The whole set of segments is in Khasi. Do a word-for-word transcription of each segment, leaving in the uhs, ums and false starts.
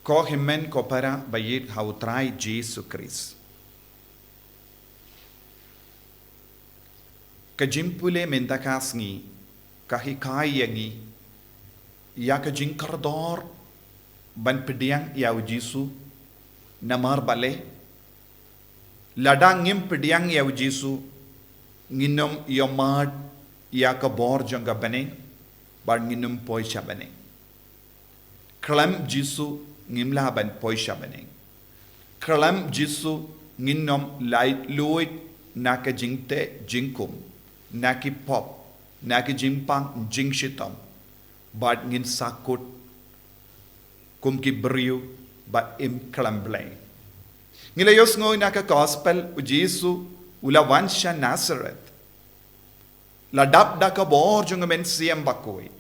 Ko hynmen ko para ba ïeit ha u Trai Jisu Khrist. Ka jingpule mynta ka sngi ka hikai ïa ngi ïa ka jingkordor ban pdiang ïa u Jisu, namar balei lada ngim pdiang ïa u Jisu, ngin ym ïohmad ïa ka bor jong ka bneng, bad ngin ym poi sha bneng. Khlem Jisu ngim lah ban poi sha bneng. Khlem Jisu ngin ym laitluid na ka jingteh jingkum, na ki pop, na ki jingpang jingshitom, bad ngin sa kut kum ki briew ba im khlem Blei. Ngi la ïohsngew na ka gospel, u Jisu u la wan sha Nazareth, la dap da ka bor jong u Mynsiem Bakhuid.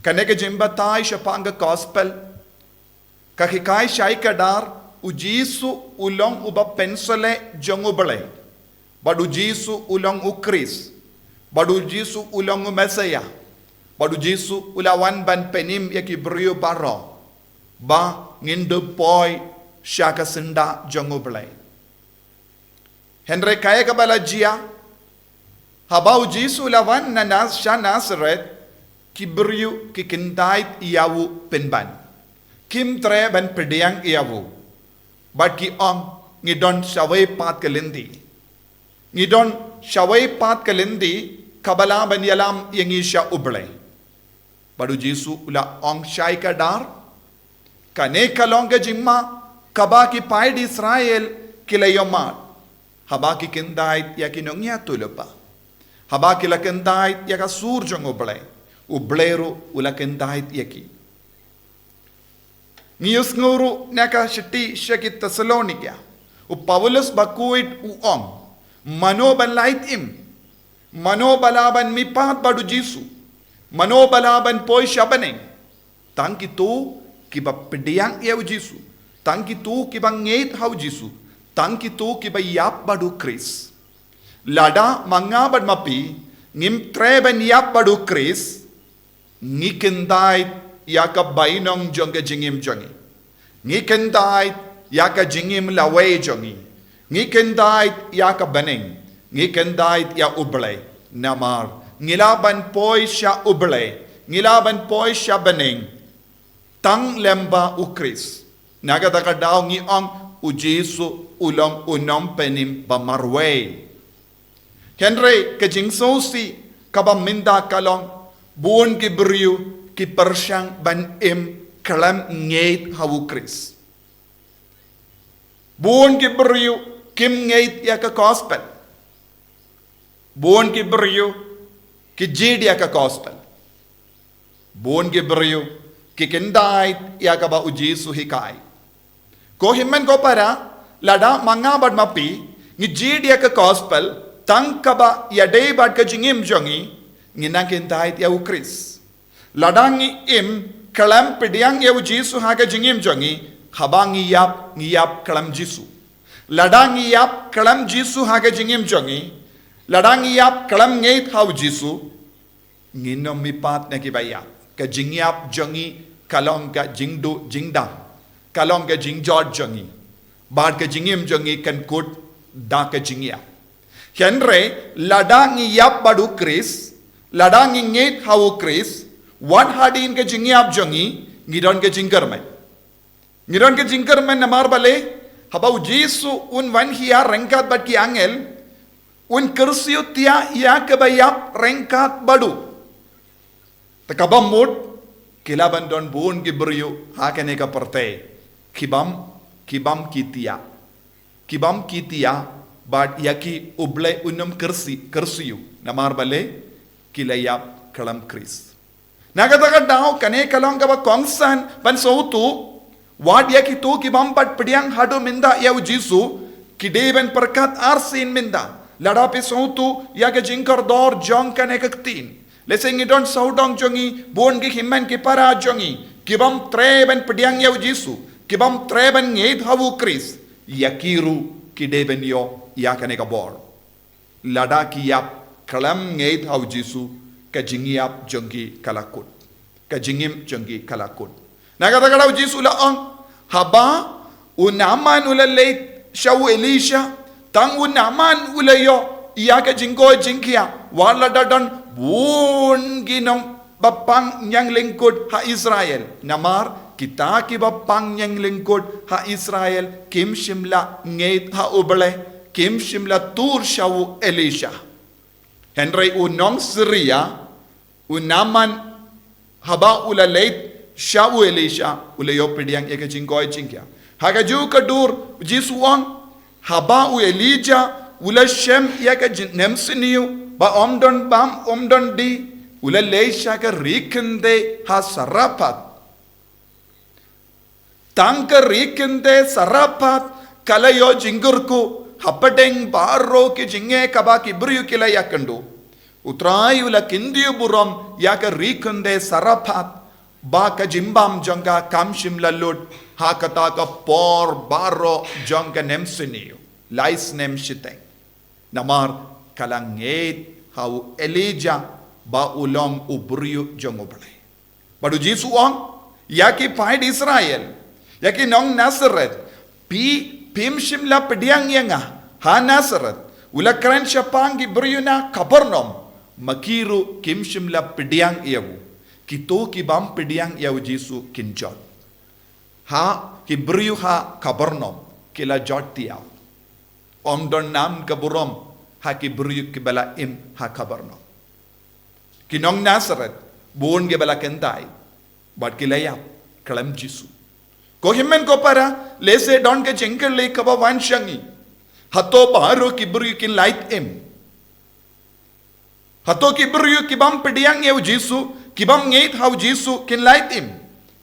Kane ka jingbatai shaphang ka gospel ka hikai shai kdar, u Jisu u long uba pynshlei jong u Blei, bad u Jisu u long u Khrist, bad u Jisu u long u Messiah, bad u Jisu u la wan ban pynim ïa ki briew baroh ba ngin da poi sha ka syndah jong u Blei. Hynrei kaei kaba la jia, haba u Jisu u la wan na Naz-, sha Nazareth, ki briew ki kyntait ïa u pynban. Kim treh ban pdiang ïa u. Bad ki ong, ngi don shawei pat ka lynti. Ngi don shawei pat ka lynti kaba lah ban ïalam ïa ngi sha u Blei. Bad u Jisu u la ong shai kdar, kane ka long ka jingma kaba ki paid Israel ki la ïohmad, haba ki kyntait ïa ki nongïathuhlypa, haba ki la kyntait ïa ka sur jong u Blei, u Blei ruh u la kyntait ïa ki. Ngi ïohsngew ruh na ka shithi sha ki Thessalonika, u Paulus Bakhuid u ong, mano ban lait im, mano ba lah ban mihpat bad u Jisu, mano ba lah ban poi sha bneng? Tang kito kiba pdiang ïa u Jisu, tang kito kiba ngeit ha u Jisu, tang kito kiba ïap bad u Khrist. Lada ma nga bad ma phi ngim treh ban ïap bad u Khrist, ngi kyntait ïa ka bainong jong ka jingim jong ngi. Ngi kyntait ïa ka jingim lawei jong ngi. Ngi kyntait ïa ka bneng. Ngi kyntait ïa u Blei. Namar ngi lah ban poi sha u Blei, ngi lah ban poi sha bneng tang lem bad u Khrist. Na kata ka daw ngi ong u Jisu u long u nongpynim ba marwei. Hynrei ka jingsngewsih kaba mynta ka long, bun ki briew ki pyrshang ban im khlem ngeit ha u Khrist. Bun ki briew kim ngeit ïa ka gospel. Bun ki briew ki jied ïa ka gospel. Bun ki briew ki kyntait ïa kaba u Jisu hikai. Ko hynmen ko para, lada ma nga bad ma phi ngi jied ïa ka gospel tang kaba ïadei bad ka jingim jong ngi, ngin nang kyntait ïa u Khrist. Lada ngi im khlem pdiang ïa u Jisu ha ka jingim jong ngi, haba ngi ïap, ngi ïap khlem Jisu. Lada ngi ïap khlem Jisu ha ka jingim jong ngi, lada ngi ïap khlem ngeit ha u Jisu, ngin ym mihpat na kiba ïap. Ka jingïap jong ngi ka long ka jingduh jingdam, ka long ka jingjot jong ngi. Bad ka jingim jong ngi kan kut da ka jingïap. Hynrei lada ngi ïap bad u Khrist, lada ngi ngeit ha u Khrist, wat hadien ka jingïap jong ngi, ngi don ka jingkyrmen. Ngi don ka jingkyrmen namar balei, haba u Jisu un wan hiar ryngkat bad ki angel, un kyrsiew thiah ïa kaba ïap ryngkat bad u. Te kaba mut, ki lah ban don bun ki briew ha kane ka pyrthei kibym, kibym ki thiah. Kibym ki thiah, bad ïa ki u Blei un ym kyrsi, kyrsiew. Namar balei, ki la ïap khlem Khrist. Na kata ka daw kane ka long kaba kongsan ban sngewthuh, wat ïa kito kibym pat pdiang haduh mynta ïa u Jisu, ki dei ban pyrkhat arsien mynta. Lada phi sngewthuh ïa ka jingkordor jong kane ka ktien. Lehse ngi don sawdong jong ngi, bun ki hynmen ki para jong ngi kibym treh ban pdiang ïa u Jisu, kibym treh ban ngeit ha u Khrist, ïa ki ruh ki dei ban ïoh ïa kane ka bor. Lada ki ïap khlem ngeit ha u Jisu, ka jingïap jong ki ka la kut. Ka jingim jong ki ka la kut. Na kata ka daw u Jisu u la ong, haba u Naaman u la leit sha u Elisha, tang u Naaman u la ïoh ïa ka jingkoit jingkhiah, wat la da don bun ki nongbapang ñianglyngkut ha Israel. Namar kita kiba pang ñianglyngkut ha Israel kim shym la ngeit ha U Blei, kim shym la tur sha u Elisha. Hynrei u nong Syria, u Naaman, haba u la leit sha u Elisha, u la ïoh pdiang ïa ka jingkoit jingkhiah. Ha kajuh ka dur, u Jisu u ong, haba u Elijah u la shem ïa ka jingnem sniew, ba ym don bam ym don dih, u la leit sha ka ri khyndai ha Sarephath. Tang ka ri khyndai Sarephath ka la ïoh jingkyrkhu hapdeng baroh ki jingeh kaba ki briew ki la ïakynduh. U Trai u la kyntiew burom ïa ka ri khyndai Sarephath, ba ka jingbam jong ka kam shym la lut ha kata ka por baroh jong ka nem sniew, lai snem shiteng. Namar ka la ngeit ha u Elijah ba u long u briew jong U Blei. Bad u Jisu u ong ïa ki paid Israel, ïa ki nong Nazareth, phi phim shym la pdiang ïa nga ha Nazareth. U la kren shaphang ki briew na Kapernaum, ma ki ruh kim shym la pdiang ïa u. Kito ki bym pdiang ïa u Jisu kin jot. Ha ki briew ha Kapernaum ki la jot thiaw. Ym don nam ka burom ha ki briew kiba la im ha Kapernaum. Ki nong Nazareth, bun kiba la kyntait bad ki la ïap khlem Jisu. Ko hynmen ko para, lehse don ka jingkylli kaba wan sha ngi, hato baroh ki briew kin lait im? Hato ki briew ki bym pdiang ïa u Jisu, ki bym ngeit ha u Jisu kin lait im?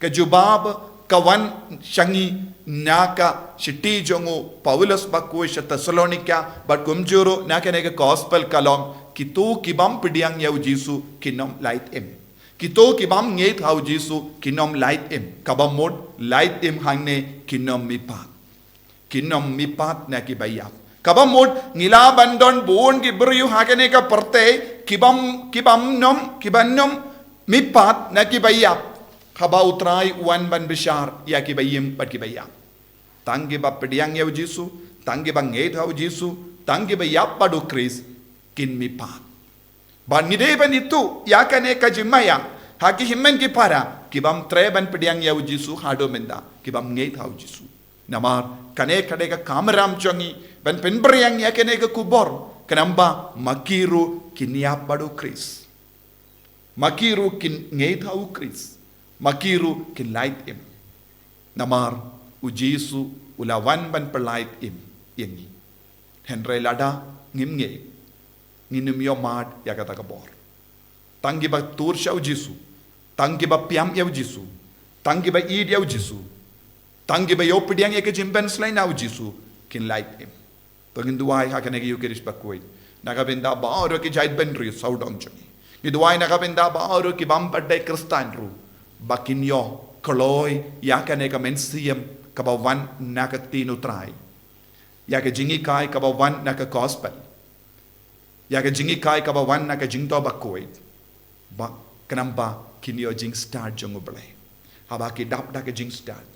Ka jubab ka wan sha ngi na ka shithi jong u Paulus bakhuid sha Thessalonika, bad kumjuh ruh na kane ka gospel ka long, kito ki bym pdiang ïa u Jisu kin ym lait im. Kito ki bym ngeit ha u Jisu kin ym lait im. Kaba mut lait im hangne kin ym mihpat. Kin ym mihpat na kiba ïap. Kaba mut ngi lah ban don bun ki briew ha kane ka pyrthei ki bym, ki bym ym, ki bym ym mihpat na kiba ïap. Haba u Trai u wan ban bishar ïa kiba im bad kiba ïap. Tang kiba pdiang ïa u Jisu, tang kiba ngeit ha u Jisu, tang kiba ïap bad u Khrist kin mihpat. Bad ngi dei ban ithuh ïa kane ka jingmaïa ha ki hynmen ki para ki bym treh ban pdiang ïa u Jisu haduh mynta, ki bym ngeit ha u Jisu. Namar kane ka dei ka kamram jong ngi ban pynphriang ïa kane ka khubor, khnang ba ma ki ruh kin ïap bad u Khrist, ma ki ruh kin ngeit ha u Khrist, ma ki ruh kin lait im. Namar u Jisu u la wan ban pynlait im ïa ngi. Hynrei lada ngim ngeit, ngin ym ïoh mad ïa kata ka bor. Tang kiba tur sha u Jisu, tang kiba pdiang ïa u Jisu, tang kiba ïeit ïa u Jisu, tang kiba ïoh pdiang ïa ka jingpynslei na u Jisu kin lait im. To ngin duwai ha kane ka Eucharist bakhuid na ka bynta baroh ki jaitbynriew sawdong jong ngi. Ngi duwai na ka bynta baroh ki bym pat dei Khristan ruh, ba kin ïoh kloi ïa kane ka mynsiem kaba wan na ka ktien u Trai, ïa ka jinghikai kaba wan na ka gospel, ïa ka jinghikai kaba wan na ka jingthoh bakhuid, ba khnang ba kin ïoh jingstad jong u Blei. Haba ki dap da ka jingstad,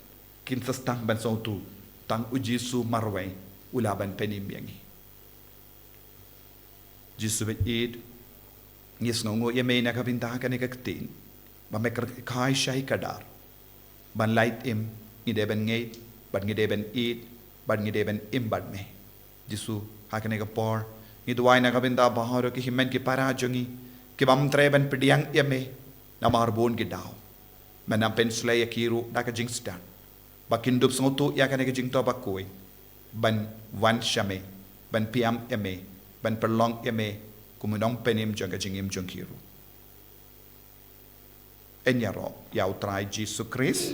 kin sa sdang ban sngewthuh tang u Jisu marwei u lah ban pynim ïa ngi. Jisu ba ïeit, ngi sngewnguh ïa me na ka bynta kane ka ktien ba me kyrkhu shai kdar. Ban lait im, ngi dei ban ngeit, bad ngi dei ban ïeit, bad ngi dei ban im bad me. Jisu, ha kane ka por ngi duwai na ka bynta baroh ki hynmen ki para jong ngi ki bym treh ban pdiang ïa me, namar bun ki daw men ym pynslei ïa ki ruh da ka jingstad, ba kin dup sngewthuh ïa kane ka jingthoh bakhuid, ban wan sha me, ban pdiang ïa me, ban pynlong ïa me kum u nongpynim jong ka jingim jong ki ruh. Yn ïaroh ïa u Trai Jisu Khrist.